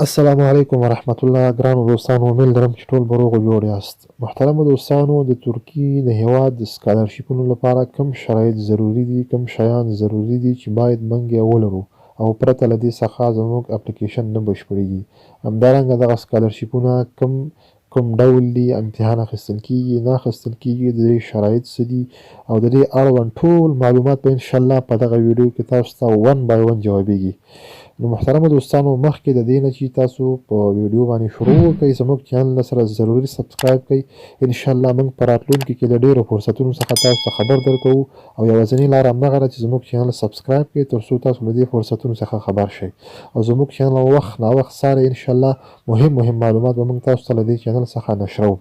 السلام علیکم ورحمت الله ګرانو دوستانو، امید لرم چې ټول به روغ او جوړ یاست. محترمو دوستانو، د ترکیې د هیواد د سکالرشیپونو لپاره کوم شرایط ضروري دي، کوم شیان ضروري دي چې باید موږ یې ولرو او پرته له دې څخه زموږ اپلیکیشن نه بشپړیږي. همدارنګه دغه سکالرشیپونه کوم ډول دي، امتحان اخیستل کیږي، نه اخیستل کیږي، د دې شرایط څه دي او د دې اړوند ټول معلومات به انشاءالله په دغه ویډیو کې تاسو ته one by one جوابیږي. نو محترمو دوستانو، مخکې د دې نه چې تاسو په ویډیو باندې شروع وکړئ، زموږ چینل سره ضروري subscribe کړئ. انشاءالله موږ په راتلونکي کې له ډېرو فرصتونو څخه تاسو ته خبر درکوو او یوازینۍ لاره همدغه ده چې زموږ چینل subscribe کړئ، تر څو تاسو له دې فرصتونو څخه خبر شئ او زموږ چینل وخت ناوخت څارئ. انشاءالله مهم مهم معلومات به موږ تاسو ته له دې چینل څخه نشروو.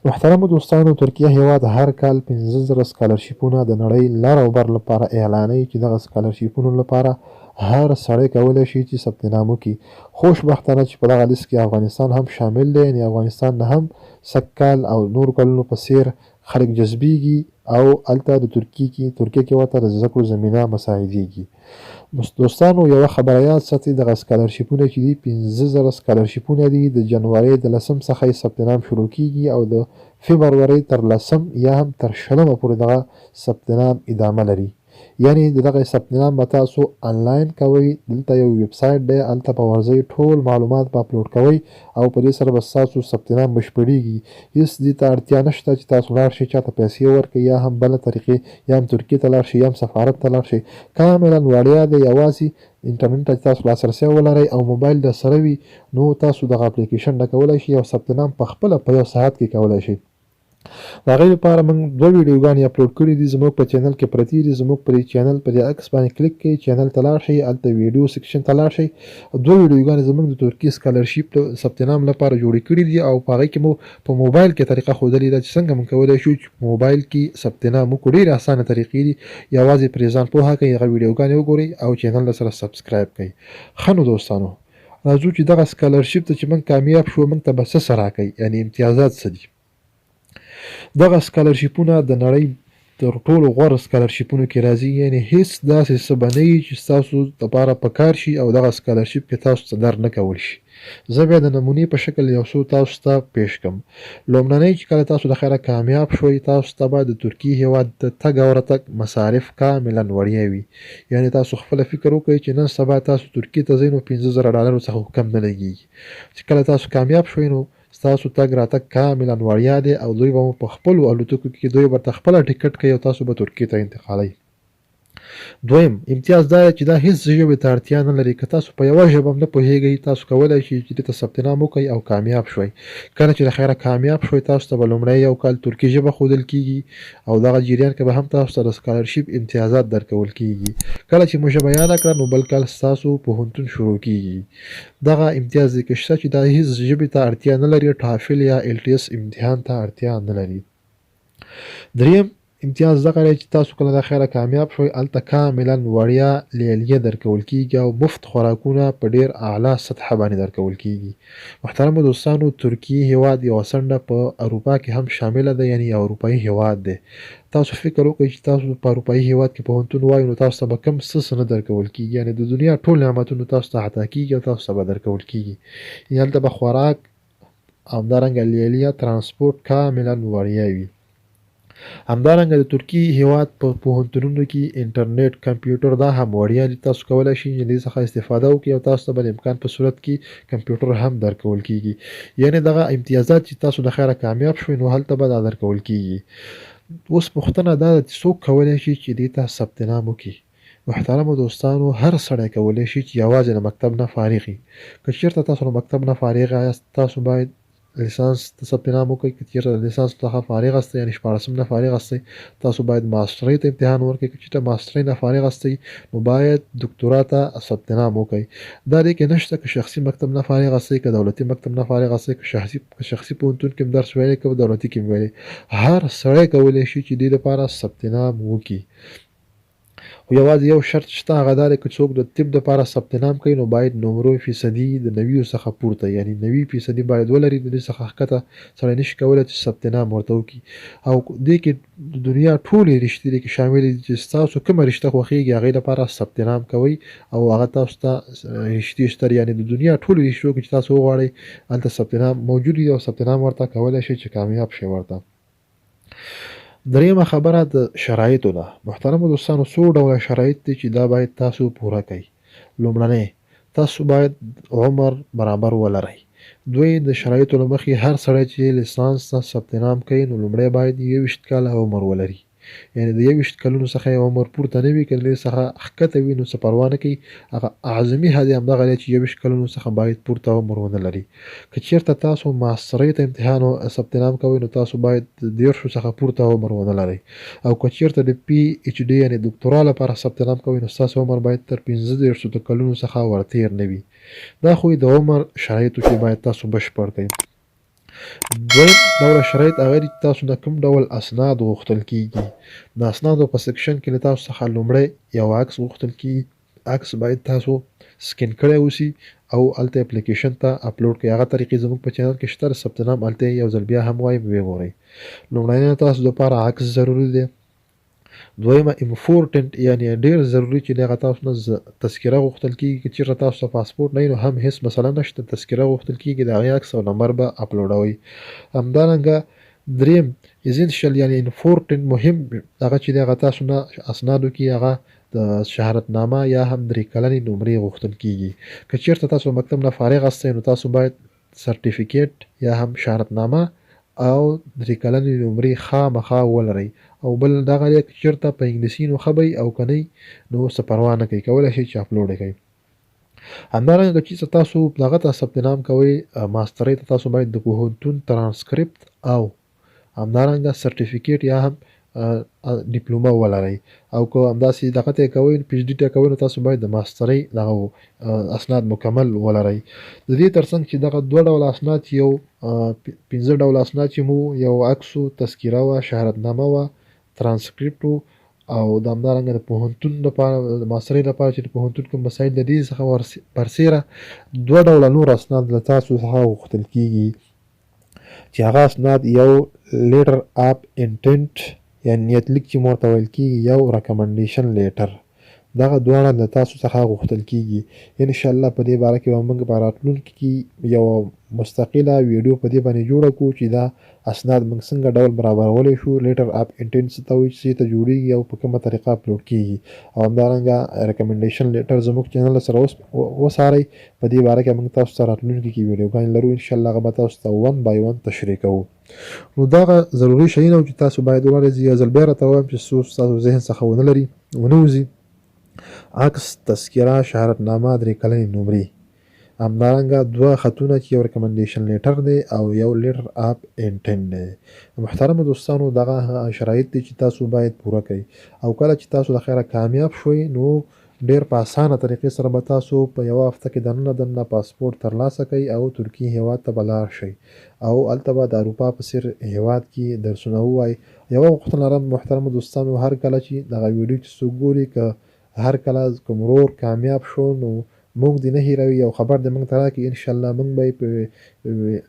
محترمو دوستانو، ترکیه هیواد هر کال 5000 سکالرشیپونه د نړۍ لر او بر لپاره اعلانوي چې دغه سکالرشیپونو لپاره هر سړی کولی شي چې ثبت نام وکړي. خوشبختانه چې په دغه لیست کې افغانستان هم شامل دی، یعنې افغانستان نه هم سږ کال او نورو کلونو په څیر خلک جذبیږي او هلته د ترکیې کې ترکیه کې ورته د زده کړو زمینه مساعدیږي. دوستانو، یوه خبره یاد ساتئ، دغه سکالرشیپونه چې دي 5000 سکالرشیپونه دي، د جنورۍ د لسم څخه یې ثبت نام شروع کیږي او د فبرورۍ تر لسم یا هم تر شلمه پورې دغه ثبت نام ادامه لري. یعنی د دغه ثبت نام به تاسو آنلاین کوئ. دلته یو ویب سایټ دی، هلته به ورځئ، ټول معلومات به اپلوډ کوئ او په دې سره به ستاسو ثبت نام بشپړیږي. هیڅ دې ته اړتیا نشته چې تاسو لاړ شئ، چاته پیسې ورکړئ یا هم بله طریقې، یا هم ترکیې ته لاړ شئ یا هم سفارت ته لاړ شئ. کاملا وړیا دی، یوازې انټرنیټ ته تاسو لاسرسی ولرئ او موبایل در سره وي، نو تاسو دغه اپلیکیشن ډکولی شئ او ثبت نام په خپله په یو ساعت کې کولی شئ. د هغې لپاره موږ دوه ویډیوګانې اپلوډ کړې دي، زموږ په چینل کې پرتې دي. زموږ پر چینل په دې عکس باندې کلیک کړئ، چینل ته لاړ شئ، هلته ویډیو section ته لاړ شئ. دوه ویډیوګانې زموږ د ترکیې سکالرشیپ ثبت نام لپاره جوړې کړې دي او په هغې کې مو په موبایل کې طریقه ښودلې ده چې څنګه موږ کولی شو چې په موبایل کې ثبت نام وکړو. ډېرې اسانه طریقې دي، یوازې پرې ځان پوهه کړئ، هغه ویډیوګانې وګورئ او چینل له سره subscribe کړئ. ښه نو دوستانو، راځو چې دغه سکالرشیپ ته چې موږ کامیاب شو، موږ ته به څه څه راکوي، یعنې امتیازات څه دي. دغه سکالرشیپونه د نړۍ تر ټولو غوره سکالرشیپونو کې راځي، یعنې هیڅ داسې څه به نه وي چې ستاسو لپاره په کار شي او دغه سکالرشیپ کې تاسو ته در نه کول شي. زه بیا د نمونې په شکل یو څو تاسو ته پیش کړم. لومړنی، چې کله تاسو له خیره کامیاب شوئ، تاسو ته به د ترکیې هیواد د تګ او راتګ مصارف کاملا وړیا وي. یعنې تاسو خپله فکر وکړئ چې نن سبا تاسو ترکیې ته ځئ نو 5000 ډالرو څخه کم نه لګیږي. چې کله تاسو کامیاب شوئ، نو ستاسو تګ راتګ کاملا وړیا دی او دوی به مو په خپلو الوتکو کې، دوی ورته خپله ټیکټ کوي او تاسو به ترکیې ته انتقالوي. دویم امتیاز دا دی چې دا هیڅ ژبې ته اړتیا نه لري. که تاسو په یوه ژبه هم نه پوهیږئ، تاسو کولی شئ چې دې ته ثبت نام وکړئ او کامیاب شوئ. کله چې له خیره کامیاب شوئ، تاسو ته به لومړی یو کال ترکي ژبه ښودل کیږي او دغه جریان کې به هم تاسو ته د سکالرشیپ امتیازات درکول کیږي. کله چې مو ژبه یاده کړه، نو بل کال ستاسو پوهنتون شروع کیږي. دغه امتیاز دې کې شته چې دا هیڅ ژبې ته اړتیا نه لري، ټافل یا ایل ټي اس امتحان ته اړتیا نه لري. دریم امتیاز دغه دی چې تاسو کله د خیره کامیاب شوئ، هلته کاملا وړیا لیلیه درکول کیږي او مفت خوراکونه په ډیر اعلی سطحه باندې درکول کیږي. محترمو دوستانو، ترکیې هیواد یوه څنډه په اروپا کې هم شامله ده، یعنی یو اروپایي هیواد دی. تاسو فکر وکړئ چې تاسو په اروپایي هیواد کې پوهنتون وایو، نو تاسو ته به کم څه څه نه درکول کیږي؟ یعنی د دنیا ټول نعمتونه تاسو ته عطا کیږي او تاسو ته به درکول کیږي. یعنی هلته به خوراک، همدارنګه لیلیه، ترانسپورت کاملا وړیا وي. همدارنګه د ترکیې هیواد په پوهنتونونو کې انټرنیټ، کمپیوټر دا هم وړیا دي. تاسو کولای شئ چې دې څخه استفاده وکړئ او تاسو ته به د امکان په صورت کې کمپیوټر هم درکول کیږي. یعنی دغه امتیازات چې تاسو د خیره کامیاب شوئ، نو هلته به دا درکول کیږي. اوس پوښتنه دا ده چې څوک کولی شي چې دې ته ثبت نام وکړي؟ محترمو دوستانو، هر سړی کولی شي چې یوازې له مکتب نه فارغ وي. که چیرته تاسو له مکتب نه فارغ یاست، تاسو باید لیسانس ته ثبت نام وکړئ. که چیرته د لیسانس څخه فارغ یاستئ، یعنی شپاړسم نه فارغ یاستئ، تاسو باید ماسټرۍ ته امتحان ورکړئ. که چیرته ماسټرۍ نه فارغ یاستئ، نو باید دکتورا ته ثبت نام وکړئ. دا دې کې نشته که شخصي مکتب نه فارغ یاستئ، که دولتي مکتب نه فارغ یاستئ، که شخصي پوهنتون کې درس ویلی، که دولتي کې ویلی، هر سړی کولی شي چې دې لپاره ثبت نام وکړي. خو یوازې یو شرط شته هغه دا دی که څوک د طب لپاره ثبت نام کوي نو باید نمرو فیصدي د نویو څخه پورته یعنی 90 فیصدي باید ولري، د دې څخه ښکته سړی نشي کولای چې ثبت نام ورته وکړي. او دې کې د دنیا ټولې رشتې دې کې شاملې دي چې ستاسو کومه رشته خوښیږي هغې لپاره ثبت نام کوئ او هغه تاسو ته رشتې شته، یعنی د دنیا ټولې رشتو کې چې تاسو وغواړئ هلته ثبت نام موجود دي او ثبت نام ورته کولی شئ چې کامیاب شئ ورته. درېیمه خبره د شرایطو ده. محترمو دوستانو، څو ډوله شرایط دي چې دا باید تاسو پوره کړئ. لومړنی، تاسو باید عمر برابر ولرئ. دوی د شرایطو له مخې هر سړی چې لیسانس ته ثبت نام کوي نو لومړی باید 21 کاله عمر ولري، یعنې د 21 کلونو څخه یې عمر پورته نه وي، که له دې څخه ښکته وي نو څه پروا نه کوي، هغه اعظمي حد یې همدغه دی چې 21 کلونو څخه باید پورته عمر ونه لري. که چیرته تاسو ماسترۍ ته امتحان او ثبت نام کوئ نو تاسو باید د 30 څخه پورته عمر ونه لرئ، او که چیرته د پي ایچ ډي یعنې دوکتورا لپاره ثبت نام کوئ نو ستاسو عمر باید تر 35 د کلونو څخه ورتیر نه وي. دا خو یې د عمر شرایطو چې باید تاسو بشپړ کړئ. دویم ډول شرایط هغه دي چې تاسو نه کوم ډول اسناد غوښتل کیږي. د اسنادو په سکشن کې له تاسو څخه لومړی یو عکس غوښتل کیږي. عکس باید تاسو سکین کړی اوسي او هلته اپلیکیشن ته اپلوډ کړئ. هغه طریقې زموږ په چینل کې شته، ثبت نام هلته یو ځل بیا هم وایم، ویې ګورئ. لومړنی تاسو دپاره عکس ضروري دی. دویمه امپورټنټ یعنی ډیر ضروري چې دغه تاسو نه تذکره غوښتل کیږي. که چیرته تاسو ته پاسپورټ نه وي نو هم هیڅ مسله نشته، تذکره غوښتل کیږي، د هغې عکس او نمبر به اپلوډوئ. همدارنګه دریم ایزنشل یعنی امپورټنټ مهم هغه چې دغه تاسو نه اسنادو کې هغه د شهادتنامه یا هم درې کلنې نمرې غوښتل کیږي. که چیرته تاسو مکتب نه فارغ هستئ نو تاسو باید سرټیفیکیټ یا هم شهادتنامه او درې کلنې نمرې خامخا ولرئ. او بل دغه دی که چیرته په انګلیسي نو ښه به وي او که نه نو څه پروا نه کوي، کولی شئ چې اپلوډ یې کړئ. همدارنګه که چیرته تاسو دغه ته ثبت نام کوئ ماسترۍ ته، تاسو باید د پوهنتون ترانسکریپت او همدارنګه سرټیفیکیټ یا هم ډیپلومه ولرئ. او که همداسې دغه ته کوئ پی ایچ ډي ته کوئ نو تاسو باید د ماسترۍ دغه اسناد مکمل ولرئ. د دې ترڅنګ چې دغه دوه ډوله اسناد چې یو پنځه ډوله اسناد چې مو یو عکس و، تذکره وه، شهادتنامه وه، ترانسکریپټ و او د همدارنګه د پوهنتون لپاره د ماسترۍ لپاره چې د پوهنتون کوم مسایل د دې څخه برسېره دوه ډوله نور اسناد له تاسو څخه غوښتل کیږي چې هغه اسناد یو لیټر اپ انټنټ یا نیت لیک چې ورته ویل کیږي، یو ریکمنډیشن لیټر، دغه دواړه له تاسو څخه غوښتل کیږي. ان شاء الله په دې باره کې به موږ په راتلونکي کې یو مستقله ویډیو په دې باندې جوړه کړو چې دا اسناد موږ څنګه ډول برابرولی شو، لیټر اپ انټنټ څه ته وایي، څه ته جوړیږي او په کومه طریقه اپلوډ کیږي. او همدارنګه ریکمنډیشن لیټر زموږ چینل سره وڅارئ، په دې باره کې موږ تاسو ته راتلونکي کې ویډیوګانې لرو، ان شاء الله هغه به تاسو ته 1 بای 1 تشریح کوو. نو دغه ضروري شیونه چې تاسو باید ولرئ. زه یو ځل بیا راته وایم چې څو ستاسو ذهن څخه ونه لري ونه وځي. عکس، تذکره، شهادتنامه، درې کلنې نمرې، همدارنګه دوه خطونه چې یو ریکمنډیشن لیټر دی او یو لیټر اپ انټنټ دی. محترمو دوستانو، دغه شرایط دي چې تاسو باید پوره کړئ. او کله چې تاسو د خیره کامیاب شوئ نو ډیر په اسانه طریقې سره به تاسو په یوه هفته کې دننه دننه پاسپورت ترلاسه کړئ او ترکیې هیواد ته به لاړ شئ او هلته به د اروپا په څیر هیواد کې درسونه ووایئ. یوه غوښتنه لرم محترمو دوستانو، هر کله چې دغه ویډیو چې څوک ګوري که هر کله کوم ورور کامیاب شو نو موږ دې نه هیروي او خبر دې موږ ته راکړي، ان شاء الله موږ به یې په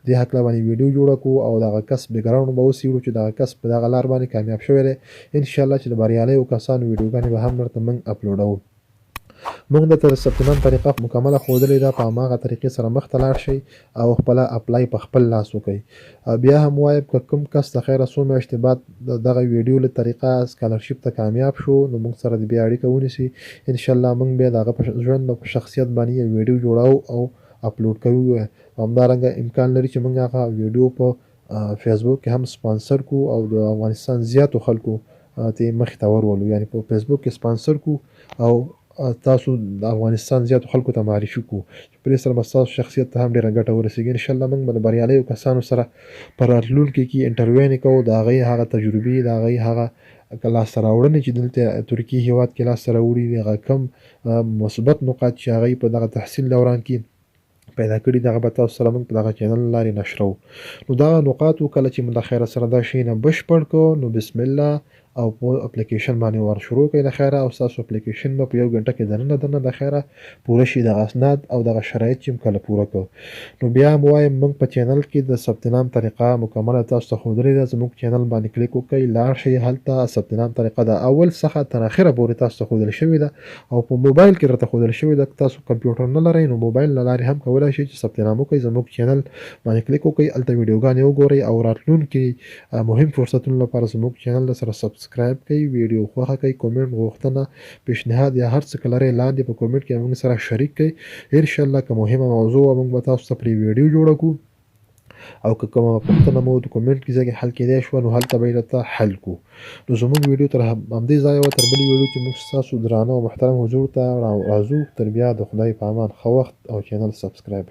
دې هکله باندې ویډیو جوړه کړو او دغه کس بیکګراونډ به وڅېړو چې دغه کس په دغه لار باندې کامیاب شوی دی. ان شاء الله چې د بریالیو کسانو ویډیوګانې به هم درته موږ اپلوډوو. موږ درته د ثبت نام طریقه مکمله ښودلې ده، په هماغه طریقې سره مخته لاړ شئ او خپله اپلای په خپل لاس وکړئ. بیا هم وایم که کوم کس د خیره څو میاشتې بعد د دغه ویډیو له طریقه سکالرشیپ ته کامیاب شو نو موږ سره دې بیا اړیکه ونیسي، ان شاء الله موږ بیا د هغه په ژوند او په شخصیت باندې یو ویډیو جوړوو او اپلوډ کوو. همدارنګه امکان لري چې موږ هغه ویډیو په فیسبوک کې هم سپانسر کو او د افغانستان زیاتو خلکو ته یې مخې ته ورولو، یعنې په فیسبوک کې سپانسر کو او تاسو د افغانستان زیاتو خلکو ته معرفي کو چې په دې سره به ستاسو شخصیت ته هم ډېره ګټه ورسېږي. ان شاء الله موږ به د بریالیو کسانو سره په راتلونکي کې انټرویوانې کوو، د هغوی هغه تجربې، د هغوی هغه لاسته راوړنې چې دلته ترکیې هیواد کې لاسته راوړي دي، هغه کوم مثبت نقاط چې هغوی په دغه تحصیل دوران کې پیدا کړي، دغه به تاسو سره موږ په دغه چینل لارې نشروو. نو دغه نقاط وو، کله چې موږ د خیره سره دا شیونه بشپړ کړو نو بسم الله او په اپلیکیشن باندې ور شروع کړئ له خیره، او ستاسو اپلیکیشن به په یو ګنټه کې دننه دننه له خیره پوره شي، دغه اسناد او دغه شرایط چې کله پوره کړو. نو بیا هم وایم، موږ په چینل کې د ثبت نام طریقه مکمله تاسو ته ښودلې ده. زموږ چینل باندې کلیک وکړئ، لاړ شئ، هلته ثبت نام طریقه د اول څخه تر اخره پورې تاسو ته ښودل شوې ده او په موبایل کې درته ښودل شوې ده. که تاسو کمپیوټر نه لرئ نو موبایل له لارې هم کولای شئ چې ثبت نام وکړئ. زموږ چینل باندې کلیک وکړئ، هلته ویډیوګانې وګورئ او راتلونکي مهم فرصتونو لپاره زموږ چینل سره سبسکرایب کړئ، ویډیو خوښه کړئ، کومنټ، غوښتنه، پیشنهاد یا هر څه که لرئ لاندې په کومنټ کې موږ سره شریک کړئ. ان شاء الله که مهمه موضوع وه موږ به تاسو ته پرې ویډیو جوړه کړو، او که کومه پوښتنه مو د کومنټ کې ځای کې حل کېدای شوه نو هلته به یې درته حل کړو. نو زموږ ویډیو تر همدې ځایه وه، تر بلې ویډیو چې موږ ستاسو درانه او محترم حضور ته راځو، تر بیا د خدای په امان، ښه وخت او چینل سبسکرایب.